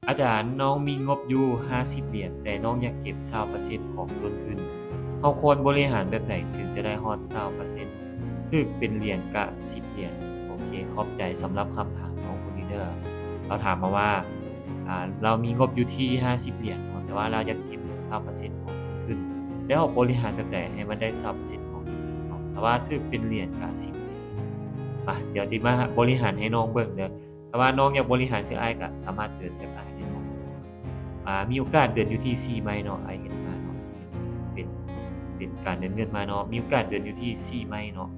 ອາຈານ, ນ້ອງມີງົບຢູ່ຫ້າສິບຫຼຽນ, ແຕ່ນ້ອງຢາກເກັບຊາວເປີເຊັນຂອງຕົ້ນທຶນ. ເຮົາຄວນບໍລິຫານແບບໃດເຖິງຈະໄດ້ຮອດຊາວເປີເຊັນ? ຖືກເປັນຫຼຽນກະສິບຫຼຽນ. ໂອເຄ, ຂອບໃຈສຳລັບຄຳຖາມຂອງຄົນນີ້ເດີ. ລາວຖາມມາວ່າ ອາ ລາວມີງົບຢູ່ທີ່ຫ້າສິບຫຼຽນເນາະ, ແຕ່ວ່າລາວຢາກເກັບຊາວເປີເຊັນຂອງຕົ້ນທຶນ, ແລ້ວບໍລິຫານແບບໃດໃຫ້ມັນໄດ້ຊາວເປີເຊັນຂອງຕົ້ນທຶນເນາະ? ຖ້າວ່າຖືກເປັນຫຼຽນກະສິບຫຼຽນ. ມາ, ດຽວຊິມາບໍລິຫານໃຫ້ນ້ອງເບິ່ງເດີ. ຖ້າວ່ານ້ອງຢາກບໍລິຫານຄືອ້າຍ ກໍສາມາດເດີນແບບອ້າຍໄດ້ເນາະ. ອາ ມີໂອກາດເດີນຢູ່ທີ່ສີ່ໄມ້ເນາະ, ອ້າຍເຫັນມາເນາະ, ເປັນ ເປັນການເດີນເງິນມາເນາະ, ມີໂອກາດເດີນຢູ່ທີ່ສີ່ໄມ້ເນາະ.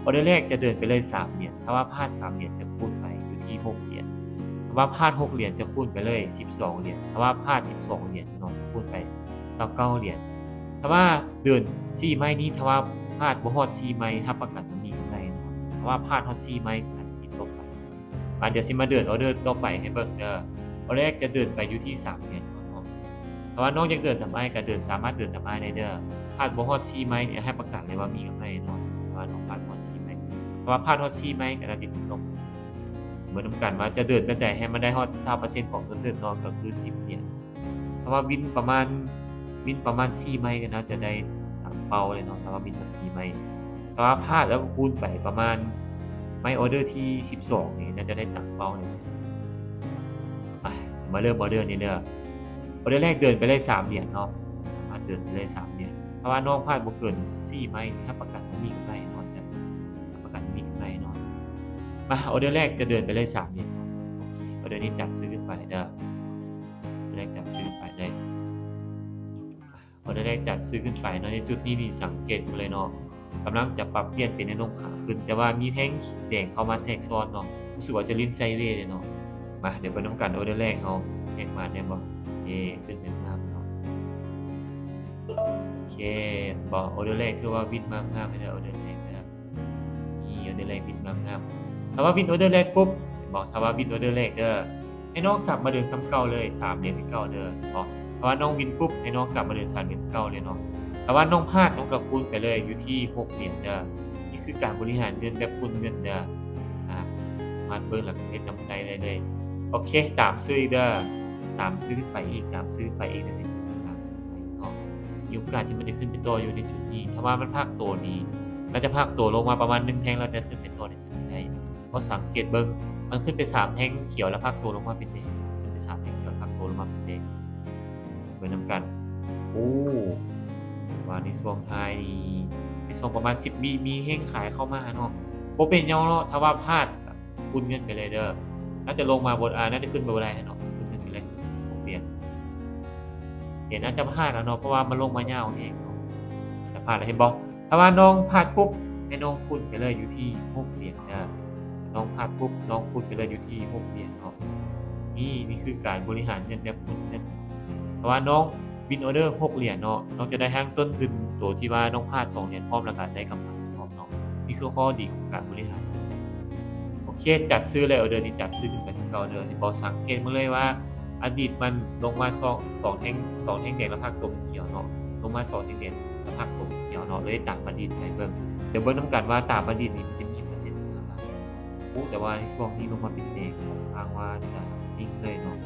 ອອເດີແລກຈະເດີນໄປເລີຍສາມຫຼຽນ, ຖ້າວ່າພາດສາມຫຼຽນຈະຄູນໄປຢູ່ທີ່ຫົກຫຼຽນ, ຖ້າວ່າພາດຫົກຫຼຽນຈະຄູນໄປເລີຍສິບສອງຫຼຽນ, ຖ້າວ່າພາດສິບສອງຫຼຽນເນາະ ຈະຄູນໄປຊາວເກົ້າຫຼຽນ. ຖ້າວ່າເດີນສີ່ໄມ້ນີ້ ຖ້າວ່າພາດບໍ່ຮອດສີ່ໄມ້ ຮັບປະກັນວ່າມີກຳໄລເນາະ, ຖ້າວ່າພາດຮອດສີ່ໄມ້ ອາດຈະຕິດລົບໄປ. ມາ, ດຽວຊິມາເດີນອອເດີຕໍ່ໄປໃຫ້ເບິ່ງເດີ. ອອເດີແລກຈະເດີນໄປຢູ່ທີ່ສາມແສນເນາະ. ຖ້າວ່ານ້ອງຢາກເດີນຕາມອ້າຍ ກໍເດີນ, ສາມາດເດີນຕາມອ້າຍໄດ້ເດີ. ພາດບໍ່ຮອດສີ່ໄມ້ນີ້ ໃຫ້ປະກັນເລີຍວ່າມີກຳໄລແນ່ນອນ, ຖ້າວ່ານ້ອງພາດຮອດສີ່ໄມ້. ຖ້າວ່າພາດຮອດສີ່ໄມ້ ກໍໜ້າຈະຕິດລົບ. ເບິ່ງນຳກັນວ່າຈະເດີນແບບໃດໃຫ້ມັນໄດ້ຮອດຊາວເປີເຊັນຂອງຕົ້ນທຶນເນາະ, ກໍຄືສິບຫຼຽນ. ຖ້າວ່າວິນປະມານ, ວິນປະມານສີ່ໄມ້ກໍໜ້າຈະໄດ້ຕາມເປົ້າເລີຍເນາະ, ຖ້າວ່າວິນມາສີ່ໄມ້. ຖ້າວ່າພາດແລ້ວກໍຄູນໄປປະມານໄມ້ອອເດີທີສິບສອງນີ້ ໜ້າຈະໄດ້ຕາມເປົ້າເລີຍ. ໄປ, ມາເລີ່ມອອເດີນີ້ເດີ. ອອເດີແລກເດີນໄປເລີຍສາມຫຼຽນເນາະ, ສາມາດເດີນໄປເລີຍສາມຫຼຽນ. ຖ້າວ່ານ້ອງພາດບໍ່ເກີນສີ່ໄມ້ ຮັບປະກັນມີກຳໄລແນ່ນອນ, ຮັບປະກັນມີກຳໄລແນ່ນອນ. ມາ, ອອເດີແລກຈະເດີນໄປເລີຍສາມຫຼຽນເນາະ. ໂອເຄ, ອອເດີນີ້ຈັດຊື້ຂຶ້ນໄປເດີ. ອອເດີແລກຈັດຊື້ຂຶ້ນໄປເລີຍ. ອອເດີແລກຈັດຊື້ຂຶ້ນໄປເນາະ. ໃນຈຸດນີ້ນີ້ສັງເກດເບິ່ງເລີຍເນາະ, ກຳລັງຈະປັບປ່ຽນເປັນແນວໂນ້ມຂາຂຶ້ນ, ແຕ່ວ່າມີແທ່ງແດງເຂົ້າມາແຊກຊ້ອນເນາະ. ຮູ້ສຶກວ່າຈະຫຼິ້ນໄຊເວເລີຍເນາະ. ມາ, ດຽວເບິ່ງນຳກັນ ອອເດີແລກເຮົາແຮກມາໄດ້ບໍ່? ເອ, ຂຶ້ນໄປງາມເນາະ. ໂອເຄ, ເຫັນບໍ່? ອອເດີແລກຖືວ່າວິນມາງາມເລີຍເດີ, ອອເດີແລກເດີ. ນີ້ ອອເດີແລກວິນງາມໆ. ຖ້າວ່າວິນອອເດີແລກປຸບ, ເຫັນບໍ່? ຖ້າວ່າວິນອອເດີແລກເດີ, ໃຫ້ນ້ອງກັບມາເດີນສ່ຳເກົ່າເລີຍ, ສາມຫຼຽນຄືເກົ່າເດີ, ເຫັນບໍ່? ຖ້າວ່ານ້ອງວິນປຸບ, ໃຫ້ນ້ອງກັບມາເດີນສາມຫຼຽນຄືເກົ່າເລີຍເນາະ. ຖ້າວ່ານ້ອງພາດ, ນ້ອງກໍຄູນໄປເລີຍ ຢູ່ທີ່ຫົກຫຼຽນເດີ. ນີ້ຄືການບໍລິຫານເງິນແບບຄູນເງິນເດີ. ອາ, ສາມາດເບິ່ງ ແລ້ວກໍເຮັດນຳໃຊ້ໄດ້ເລີຍ. ໂອເຄ, ຕາມຊື້ອີກເດີ, ຕາມຊື້ໄປອີກ, ຕາມຊື້ໄປອີກເດີ, ຕາມຊື້ໄປເນາະ. ມີໂອກາດທີ່ມັນຈະຂຶ້ນໄປຕໍ່ຢູ່ໃນຈຸດນີ້. ຖ້າວ່າມັນພັກໂຕນີ້, ໜ້າຈະພັກໂຕລົງມາປະມານໜຶ່ງແທ່ງ ແລ້ວຈະຂຶ້ນໄປຕໍ່ໃນຈຸດນີ້ໄດ້. ເຮົາສັງເກດເບິ່ງ, ມັນຂຶ້ນໄປສາມແທ່ງຂຽວ ແລ້ວພັກໂຕລົງມາເປັນແດງ, ຂຶ້ນໄປສາມແທ່ງຂຽວ ແລ້ວພັກໂຕລົງມາເປັນແດງ. ເບິ່ງນຳກັນ. ໂອ້, ວ່າໃນຊ່ວງທ້າຍນີ້, ໃນຊ່ວງປະມານສິບວິ ມີແຮງຂາຍເຂົ້າມາເນາະ. ບໍ່ເປັນຫຍັງເນາະ, ຖ້າວ່າພາດ ຄູນເງິນໄປເລີຍເດີ. ໜ້າຈະລົງມາບໍ່, ອາ, ໜ້າຈະຂຶ້ນໄປບໍ່ໄດ້ເນາະ, ຄູນເງິນໄປເລີຍ ຫົກຫຼຽນ. ເຫັນ ໜ້າຈະພາດແລ້ວເນາະ, ເພາະວ່າມັນລົງມາຍາວແຮງເນາະ. ຈະພາດແລ້ວ, ເຫັນບໍ່? ຖ້າວ່ານ້ອງພາດປຸບ, ໃຫ້ນ້ອງຄູນໄປເລີຍ ຢູ່ທີ່ຫົກຫຼຽນເດີ. ນ້ອງພາດປຸບ, ນ້ອງຄູນໄປເລີຍ ຢູ່ທີ່ຫົກຫຼຽນເນາະ. ນີ້, ນີ້ຄືການບໍລິຫານເງິນແບບຄູນເງິນ. ຖ້າວ່ານ້ອງວິນອອເດີຫົກຫຼຽນເນາະ, ນ້ອງຈະໄດ້ທັງຕົ້ນທຶນໂຕທີ່ວ່ານ້ອງພາດສອງຫຼຽນພ້ອມ, ແລ້ວກໍໄດ້ກຳໄລພ້ອມເນາະ. ນີ້ຄືຂໍ້ດີຂອງການບໍລິຫານ. ໂອເຄ, ຈັດຊື້ແລ້ວເດີ, ນີ້ຈັດຊື້ຂຶ້ນໄປຄືເກົ່າເດີ. ເຫັນບໍ່? ສັງເກດເບິ່ງເລີຍວ່າ ອະດີດມັນລົງມາສອງ, ສອງແທ່ງ, ສອງແທ່ງແດງ ແລ້ວພັກຕົວເປັນຂຽວເນາະ, ລົງມາສອງແທ່ງແດງ ແລ້ວພັກຕົວເປັນຂຽວເນາະ, ເລີຍຕາມອະດີດໄປເບິ່ງ. ດຽວເບິ່ງນຳກັນວ່າຕາມອະດີດນີ້ມັນຈະມີເປີເຊັນເທົ່າໃດ. ໂອ້, ແຕ່ວ່າໃນຊ່ວງນີ້ລົງມາເປັນແດງ ຂ້ອນຂ້າງວ່າຈະນິ່ງເລີຍເນາະ.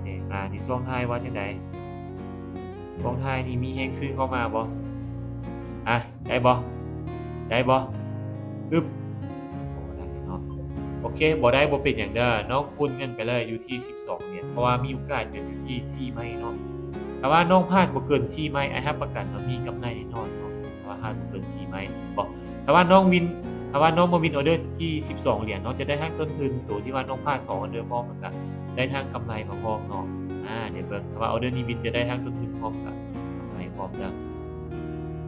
ແດງ, ອາ, ໃນຊ່ວງທ້າຍວ່າຈັ່ງໃດ? ຊ່ວງທ້າຍນີ້ມີແຮງຊື້ເຂົ້າມາບໍ່? ອາ, ໄດ້ບໍ່? ໄດ້ບໍ່? ອຶບ, ບໍ່ໄດ້ເນາະ. ໂອເຄ, ບໍ່ໄດ້ ບໍ່ເປັນຫຍັງເດີ. ນ້ອງຄູນເງິນໄປເລີຍ ຢູ່ທີ່ສິບສອງຫຼຽນ, ເພາະວ່າມີໂອກາດເກີດຢູ່ທີ່ສີ່ໄມ້ເນາະ. ຖ້າວ່ານ້ອງພາດບໍ່ເກີນສີ່ໄມ້, ອ້າຍຮັບປະກັນວ່າມີກຳໄລແນ່ນອນເນາະ. ຖ້າວ່າພາດບໍ່ເກີນສີ່ໄມ້, ເຫັນບໍ່? ຖ້າວ່ານ້ອງວິນ, ຖ້າວ່ານ້ອງມາວິນອອເດີທີ່ສິບສອງຫຼຽນ, ນ້ອງຈະໄດ້ທັງຕົ້ນທຶນໂຕທີ່ວ່ານ້ອງພາດສອງອອເດີພ້ອມ, ແລ້ວກະໄດ້ທັງກຳໄລມາພ້ອມເນາະ. ອາ, ດຽວເບິ່ງ, ຖ້າວ່າອອເດີນີ້ວິນຈະໄດ້ທັງຕົ້ນທຶນພ້ອມ ກະກຳໄລພ້ອມເດີ.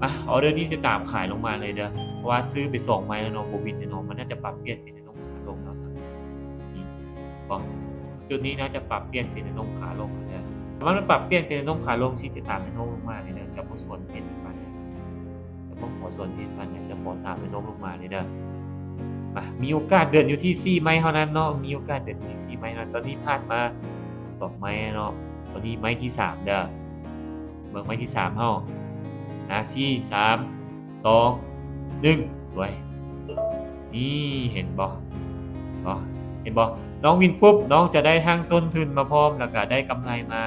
ອາ, ອອເດີນີ້ຈະຕາມຂາຍລົງມາເລີຍເດີ, ເພາະວ່າຊື້ໄປສອງໄມ້ແລ້ວເນາະ, ບໍ່ວິນແນ່ນອນ. ມັນໜ້າຈະປັບປ່ຽນເປັນແນວໂນ້ມຂາລົງເນາະ, ສັງເກດເຫັນບໍ່? ຈຸດນີ້ໜ້າຈະປັບປ່ຽນເປັນແນວໂນ້ມຂາລົງເດີ. ຖ້າມັນປັບປ່ຽນເປັນແນວໂນ້ມຂາລົງ, ຊິຈະຕາມແນວໂນ້ມລົງມາເລີຍເດີ, ຈະບໍ່ສວນເຫັນປານໃດ. ຈະບໍ່ຂໍສວນເຫັນປານໃດ, ຈະຂໍຕາມແນວໂນ້ມລົງມາເລີຍເດີ. ມາ, ມີໂອກາດເດີນຢູ່ທີ່ສີ່ໄມ້ເທົ່ານັ້ນເນາະ, ມີໂອກາດເດີນຢູ່ທີ່ສີ່ໄມ້ເທົ່ານັ້ນ. ຕອນນີ້ພາດມາສອງໄມ້ເນາະ, ຕອນນີ້ໄມ້ທີສາມເດີ. ເບິ່ງໄມ້ທີສາມເຮົາ. ຫ້າ ສີ່ ສາມ ສອງ ໜຶ່ງ ສວຍ. ນີ້ເຫັນບໍ່? ເຫັນບໍ່? ເຫັນບໍ່? ນ້ອງວິນປຸບ ນ້ອງຈະໄດ້ທັງຕົ້ນທຶນມາພ້ອມ ແລ້ວກະໄດ້ກຳໄລມາ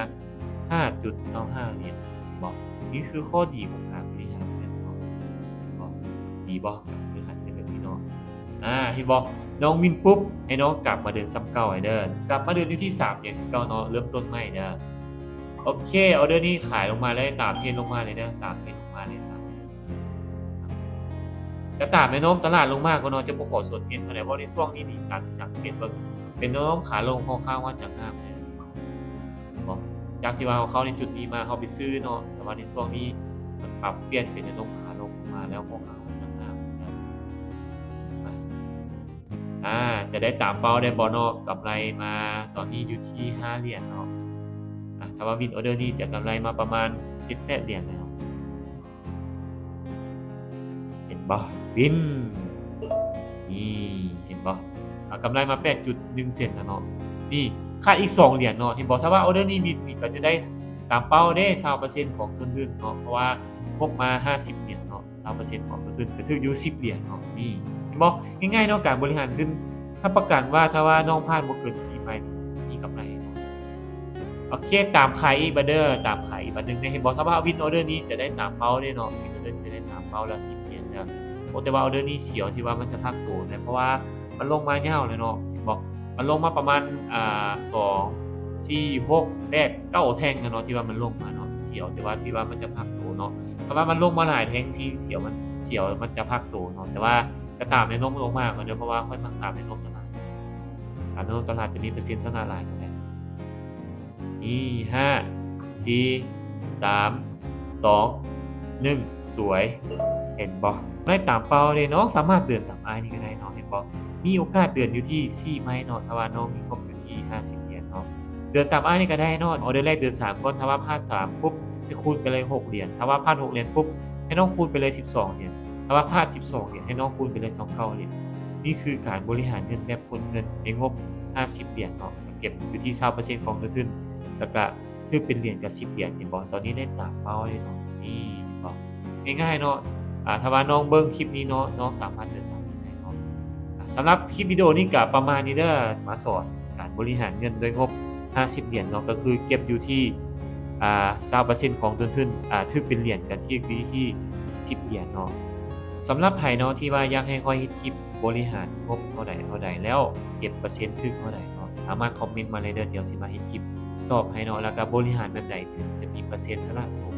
ຫ້າຈຸດຊາວຫ້າຫຼຽນ ເຫັນບໍ່? ນີ້ຄືຂໍ້ດີຂອງການບໍລິຫານເງິນເນາະ ເຫັນບໍ່? ດີບໍ່? ການບໍລິຫານເງິນແບບນີ້ເນາະ. ອາ ເຫັນບໍ່? ນ້ອງວິນປຸບ ໃຫ້ນ້ອງກັບມາເດີນສ່ຳເກົ່າໃຫ້ເດີ ກັບມາເດີນຢູ່ທີ່ສາມຫຼຽນຄືເກົ່າເນາະ ເລີ່ມຕົ້ນໃໝ່ເດີ. ໂອເຄ ອໍເດີນີ້ຂາຍລົງມາເລີຍ ຕາມເທຣນລົງມາເລີຍເດີ ຕາມເທຣນລົງມາເລີຍ ຕາມ ກະຕາມແນວໂນ້ມຕະຫຼາດລົງມາກ່ອນເນາະ ຈະບໍ່ຂໍສວນເທຣນປານໃດ ເພາະໃນຊ່ວງນີ້ນີ້ ຕາມທີ່ສັງເກດເບິ່ງ ເປັນແນວໂນ້ມຂາລົງ ຂ້ອນຂ້າງວ່າຈະງາມເລີຍ ເຫັນບໍ່? ຈາກທີ່ວ່າເຮົາເຂົ້າໃນຈຸດນີ້ມາ ເຮົາໄປຊື້ເນາະ ແຕ່ວ່າໃນຊ່ວງນີ້ມັນປັບປ່ຽນເປັນແນວໂນ້ມຂາລົງມາແລ້ວ ຂ້ອນຂ້າງວ່າຈະງາມເລີຍ. ອາ ຈະໄດ້ຕາມເປົ້າໄດ້ບໍ່ເນາະ? ກຳໄລມາຕອນນີ້ຢູ່ທີ່ຫ້າຫຼຽນເນາະ. ອາ ຖ້າວ່າວິນອໍເດີນີ້ຈະກຳໄລມາປະມານເຈັດແປດຫຼຽນແລ້ວ ເຫັນບໍ່? ວິນ ນີ້ ເຫັນບໍ່? ອາ ກຳໄລມາແປດຈຸດໜຶ່ງເຊັນແລ້ວເນາະ. ນີ້ຂາດອີກສອງຫຼຽນເນາະ ເຫັນບໍ່? ຖ້າວ່າອໍເດີນີ້ວິນນີ້ ກະຈະໄດ້ຕາມເປົ້າເດ້ ຊາວເປີເຊັນຂອງຕົ້ນທຶນເນາະ ເພາະວ່າງົບມາຫ້າສິບຫຼຽນເນາະ. ຊາວເປີເຊັນຂອງຕົ້ນທຶນ ກະຖືກຢູ່ສິບຫຼຽນເນາະ. ນີ້ ເຫັນບໍ່? ງ່າຍໆເນາະ ການບໍລິຫານເງິນ ຮັບປະກັນວ່າ ຖ້າວ່ານ້ອງຜ່ານບໍ່ເກີນສີ່ໄມ້ ມີກຳໄລເນາະ. ໂອເຄ ຕາມຂາຍອີກບາດເດີ ຕາມຂາຍອີກບາດໜຶ່ງເດ້ ເຫັນບໍ່? ຖ້າວ່າວິນອໍເດີນີ້ຈະໄດ້ຕາມເປົ້າເດ້ເນາະ ວິນອໍເດີຈະໄດ້ຕາມເປົ້າລະສິບຫຼຽນເດີ. ໂອ ແຕ່ວ່າອໍເດີນີ້ສຽວທີ່ວ່າມັນຈະພັກໂຕນະ ເພາະວ່າມັນລົງມາຍາວແລ້ວເນາະ ເຫັນບໍ່? ມັນລົງມາປະມານ ອາ ສອງ ສີ່ ຫົກ ແປດ ເກົ້າແທ່ງແລ້ວເນາະ ທີ່ວ່າມັນລົງມາເນາະ ສຽວ ແຕ່ວ່າທີ່ວ່າມັນຈະພັກໂຕເນາະ. ຖ້າວ່າມັນລົງມາຫຼາຍແທ່ງ ສຽວມັນ ສຽວມັນຈະພັກໂຕເນາະ ແຕ່ວ່າ ກະຕາມແນວໂນ້ມລົງມາກ່ອນເດີ ເພາະວ່າຂ້ອຍມັກຕາມແນວໂນ້ມຕະຫຼາດ ຕາມແນວໂນ້ມຕະຫຼາດຈະມີເປີເຊັນຊະນະຫຼາຍກວ່າແລ້ວ. ນີ້ ຫ້າ ສີ່ ສາມ ສອງ ໜຶ່ງ ສວຍ ເຫັນບໍ່? ໄດ້ຕາມເປົ້າເດ້ ນ້ອງສາມາດເດີນຕາມອ້າຍນີ້ກະໄດ້ເນາະ ເຫັນບໍ່? ມີໂອກາດເດີນຢູ່ທີ່ສີ່ໄມ້ເນາະ ຖ້າວ່ານ້ອງມີງົບຢູ່ທີ່ຫ້າສິບຫຼຽນເນາະ ເດີນຕາມອ້າຍນີ້ກະໄດ້ເນາະ. ອໍເດີແລກເດີນສາມກ່ອນ ຖ້າວ່າຜ່ານສາມປຸບ ໃຫ້ຄູນໄປເລີຍຫົກຫຼຽນ ຖ້າວ່າຜ່ານຫົກຫຼຽນປຸບ ໃຫ້ນ້ອງຄູນໄປເລີຍສິບສອງຫຼຽນ ຖ້າວ່າຜ່ານສິບສອງຫຼຽນ ໃຫ້ນ້ອງຄູນໄປເລີຍຊາວເກົ້າຫຼຽນ. ນີ້ຄືການບໍລິຫານເງິນແບບພົ້ນເງິນໃນງົບຫ້າສິບຫຼຽນເນາະ ເກັບຢູ່ທີ່ຊາວເປີເຊັນຂອງຕົ້ນທຶນ ແລ້ວກະຖືກເປັນຫຼຽນກະສິບຫຼຽນ ເຫັນບໍ່? ຕອນນີ້ໄດ້ຕາມເປົ້າເດ້ເນາະ ນີ້ ເຫັນບໍ່? ງ່າຍໆເນາະ. ອາ ຖ້າວ່ານ້ອງເບິ່ງຄລິບນີ້ເນາະ ນ້ອງສາມາດເດີນຕາມໄດ້ເນາະ. ອາ ສຳລັບຄລິບວິດີໂອນີ້ກະປະມານນີ້ເດີ ມາສອນການບໍລິຫານເງິນດ້ວຍງົບຫ້າສິບຫຼຽນເນາະ ກະຄືເກັບຢູ່ທີ່ ອາ ຊາວເປີເຊັນຂອງຕົ້ນທຶນ ອາ ຖືກເປັນຫຼຽນກະຖືກຢູ່ທີ່ສິບຫຼຽນເນາະ. ສຳລັບໃຜເນາະທີ່ວ່າຢາກໃຫ້ຂ້ອຍເຮັດຄລິບບໍລິຫານງົບເທົ່າໃດເທົ່າໃດ ແລ້ວເກັບເປີເຊັນຖືກເທົ່າໃດເນາະ ສາມາດຄອມເມັນມາເລີຍເດີ ດຽວຊິມາເຮັດຄລິບຕອບໃຫ້ເນາະ ແລ້ວກະບໍລິຫານແບບໃດເຖິງຈະມີເປີເຊັນຊະນະສູງ